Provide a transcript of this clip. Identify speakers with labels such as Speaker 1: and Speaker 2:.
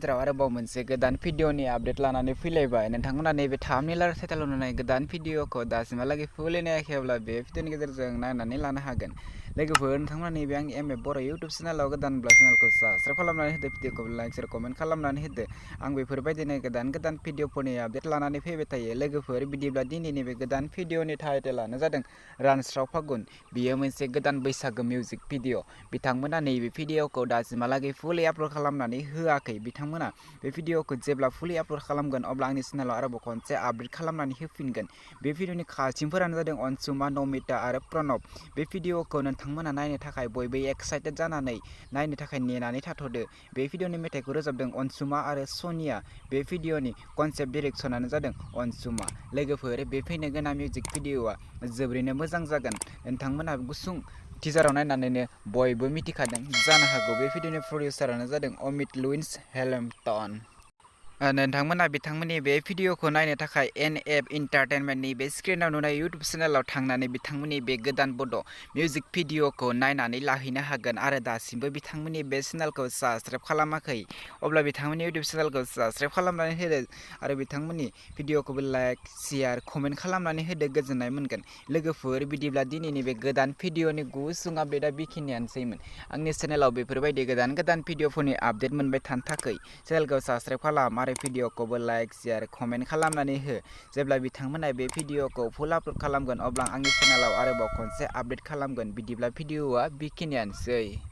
Speaker 1: गेजेराव आरोबाव मोनसे गोदान भिडिअनि आपडेट लानानै फैलायबाय। नोंथांमोना नैबे थाम्बनेल टाइटेलाव नुनाय गोदान भिडिअखौ दासिमहालागै फुलि नायाखैब्ला बे भिडिअनि गेजेरजों नायनानै लानो हागोन। लोगोफोर नोंथांमोना नैबे आंनि बर' इउटुब चेनेलाव गोदानब्ला चेनेलखौ साबस्क्राइब खालामनानै होदो, भिडिअखौ लाइक शेयार कमेन्ट खालामनानै होदो। आं बेफोरबायदिनो गोदान भिडिअफोरनि आपडेट लानानै फैबाय थायो। लोगोफोर बिदिब्ला दिनैनि बे गोदान भिडिअनि टाइटेलानो जादों रानस्राव फागुन। बियो मोनसे गोदान बैसागो मिउजिक भिडिअ। बिथांमोना नैबे भिडिअखौ दासिमहालागै फुलि आपल'ड खालामनानै होआखै। बिथांमोना बे भिडिअखौ जेब्ला फुलि आपल'ड खालामगोन अब्ला आंनि चेनेलाव आरोबाव खनसे आपडेट खालामनानै होफिनगोन। बे भिडिअनि कास्टिंफोरानो जादों अनसुमा, नमिता आरो प्रणब। बे भिडिअखौ नोंथांमोना नायनो थाखाय बयबो एक्साइटेड जानानै नायनो थाखाय नेनानै थाथ'दो। बे भिडिअनि मेथाइखौ रोजाबदों अनसुमा आरो सनिया। बे भिडिअनि कनसेप्ट डिरेक्सनानो जादों अनसुमा। लोगोफोर बे फैनो गोनां मिउजिक भिडिअआ जोबोरैनो मोजां जागोन। नोंथांमोना गुसुं टिजाराव नायनानैनो बयबो मिथिखादों जानो हागौ। बे भिडिअनि प्रडिउसारानो जादों अमित लुइस हेम्पटन। नोंथांमोना बिथांमोननि बे भिडिअखौ नायनो थाखाय NF एन्टारटेनमेन्टनि बे स्क्रिनाव नुनाय इउटुब चेनेलाव थांनानै बिथांमोननि बे गोदान बड' मिउजिक भिडिअखौ नायनानै लाहैनो हागोन। आरो दासिमबो बिथांमोननि बे चेनेलखौ साबस्क्राइब खालामाखै अब्ला बिथांमोननि इउटुब चेनेलखौ साबस्क्राइब खालामनानै होदो आरो बिथांमोननि भिडिअखौबो लाइक शेयार कमेन्ट खालामनानै होदो, गोजोननाय मोनगोन। लोगोफोर बिदिब्ला दिनैनि बे गोदान भिडिअनि गुसुं आपडेटआ बेखिनियानोसैमोन। आंनि चेनेलाव बेफोरबायदि गोदान भिडिअफोरनि आपडेट मोनबाय थानो थाखाय चेनेलखौ साबस्क्राइब खालाम आरो भिडिअखौबो लाइक शेयार कमेन्ट खालामनानै हो। जेब्ला बिथांमोना बे भिडिअखौ फुल आपल'ड खालामगोन अब्ला आंनि चेनेलाव आरोबाव खनसे आपडेट खालामगोन। बिदिब्ला भिडिअआ बेखिनियानोसै।